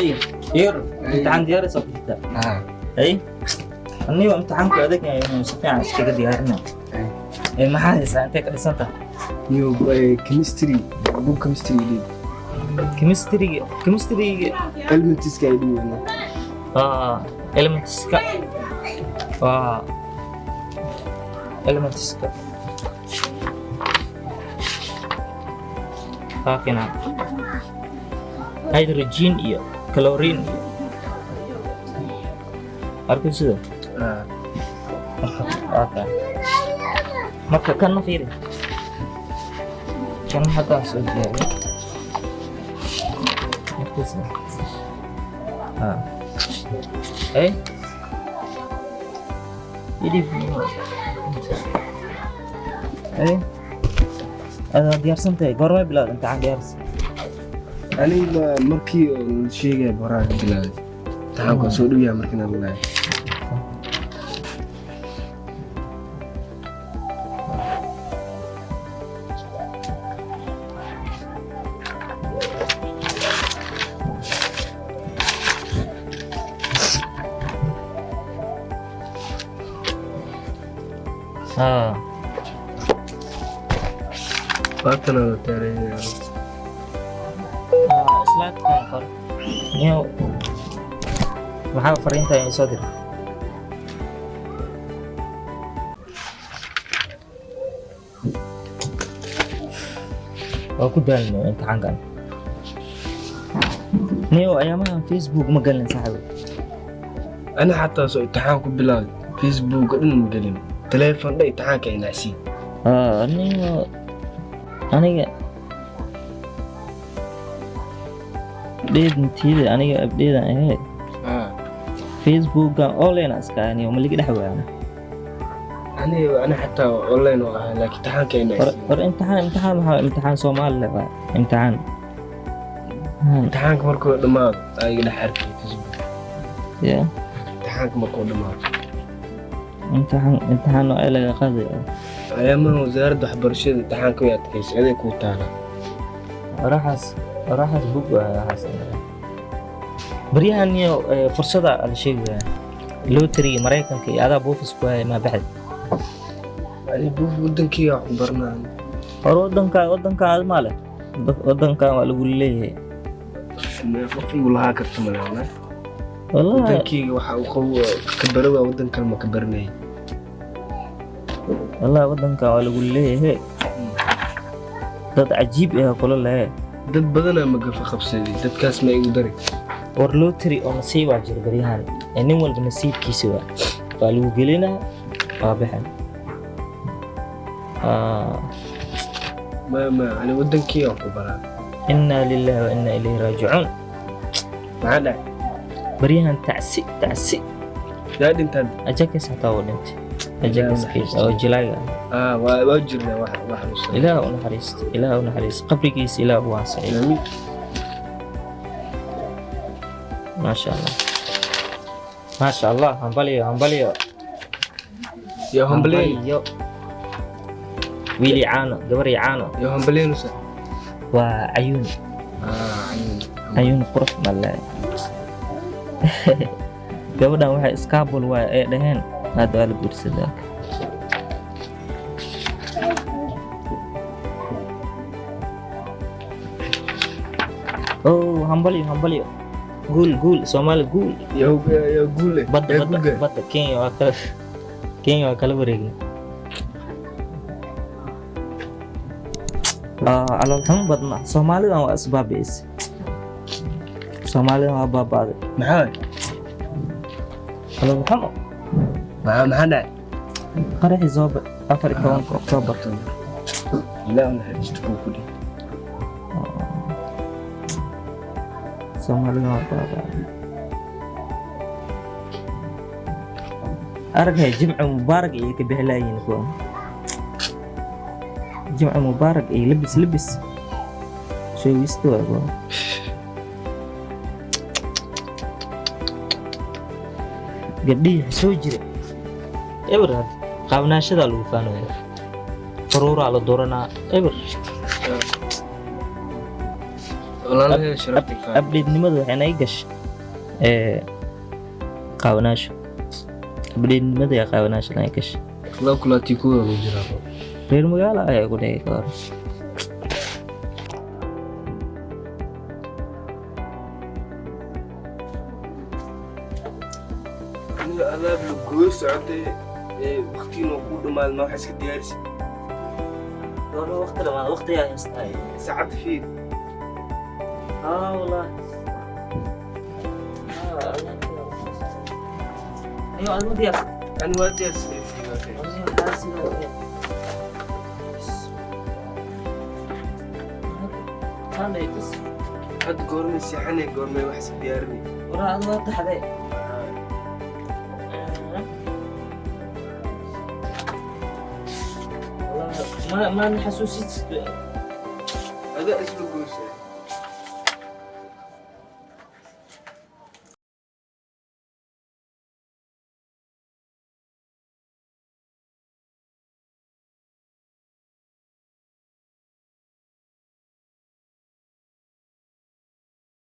Hey, yar, imtixaan diyaaraysa ku jirtaa? Hey, aniga imtixaanku adag yahay inuu si fiican iskaga diyaarina. Ee, maxaa haysaa? Intee ka dhisan tahay? Niyo, chemistry book, chemistry dhig. Chemistry-ga, chemistry-ga. Elementska ay dhigaan. Ah, elementska, waa elementska kaakina hydrogen iyo chlorine iyo arkay sida. Marka waa kaa. Marka kanna fiiri, kan haddaan soo diyaariyo. Arkaysa? Ah, eh, idib. Eh, adaa diyaarsan tahay? Goormay bilowda imtixaan diyaaris? Aniga markii oo la sheegaya horaa ka bilaabay imtixaanka, waa soo dhow yahay markiina la. Ah. Waatana la taareeyay. Ah, slide-kan qor. Niyow, maxaa fariinta ay soo diray? Waa ku daalno imtixaankan. Niyow, ayaamahan Facebook ma galin, saaxiib. Ana xataa soo imtixaan ku bilaabay Facebook dhan ma gelin, telefoon dhan imtixaanka ay nacsiin. Ah, niyow, aniga dheedntiida, aniga abdheedan ahayd. Facebookan online aan iska ahay, ma liga dhex waana. Aniga xataa online oo ahaa, laakiin imtixaanka ay war nacsiin. War, imtixaan, imtixaan maxaa? Imtixaan Soomaali leh waa imtixaan. Imtixaanka markuu dhammaado ayaga dhex arkay Facebook. Ya. Imtixaanka markuu dhammaado. Imtixaan, imtixaan noocee laga qaadayo? Ayaamaha wasaaradda waxbarashada imtixaanka way adkaysay, aday kuu taala. Waraxaas, waraxaas bug waa waxaas. Baryahan iyo fursada la sheegaya, lottery Maraykanka iyo adaa buufis ku haya, maa baxday? Ani buuf wadankii wax ku baranaa. Hor wadanka, wadanka aad maa leh, wadankan waa lagu leeyahay. Qof igu lahaa karta male wallahi. Wallahi. Wadankeyga waxa uu qabo ka barawaa, wadan kale ma ka baranayay. Wallahi, wadankan waa lagu leeyahay, dad cajiib ah kula lehe. Dad badanaa magafa qabsaday, dadkaas ma igu dari. War, lottery oo nasiibaa jiro baryahan, ee nin walba nasiibkiisa waa lagu gelinaa, waa bixin. Ah. Ma ani wadankeyga wax ku baraa. Inaa lillahi wa inaa ilayhi raajicuun. Maxaa dhacay? Baryahan tacsi, tacsi. Yaa dhintaan? Ajakis xataa wuu dhintay, ajakis oo jilaaga. Ah, waa jirnaa wax xanuunsan. Ilaah u naxariisto, Ilaah u naxariisto, qabrigiisa Ilaah u waasiciyo. Aamiin. Maasha Allah, maasha Allah, hambaliyo, hambaliyo. Yaa hambaleen. Hambaliyo, wiili caano, gabar caano. Yaa hambaleenusa. Waa Cayuun. Ah, Cayuun. Cayuun qurux male. Gabadhan waxay iskaabul waay ay dhaheen, hadda waa la guursadaa. Oh, hambalyo, hambalyo, guul, guul Soomaali, guul. Yaa guule. Badda. Yaa Badda. guulga. Badda Kenya waa kala, Kenya waa kala wareegnay. Ah, calool xumo badna. Soomaalidan waa isbaabi'isay, Soomaalidan waa baaba'day. Maxaa? Calool xumo. Maxaa dhacay? Qaraxii Zoobe, 14-ka Oktoobar. Ilaah u naxariisto kuwa ku dhintay. Soomaalidan waa baaba'day. Araghay, Jimco mubaarak ayay ka bixi laayihiin kuwa. Jimco mubaarak iyo labis, labis sheegista waa kuwa. Gabdhihii soo jira eber, hadda qaabnaashadaa lagu faanaya, faruuraa la duranaa, eber. Walaalahay sharafta qaad. Update-nimadu waxay naga gashay qaawanaasho. Update-nimada iyo qaawanaasho naga gashay. Laba kulaatii kuwa lagu jiraa. Reer magaalo ayaa igu dhigay ka hor. Aniga alaab la gooyo socotay ee waqtiina kuu dhamaaday, ma wax iska diyaarisi? Doona waqti dhamaad, waqtigaa haystaa. Saacadda fiir. Aa, wallahi. Ayo, aad ma diyaarsan? Ani waa diyaarsanay. Hadda goormay seexanay, goormay wax iska diyaarinay? Waraa, aad waa taxday. Ma xasuusid? Adaa isla goysa.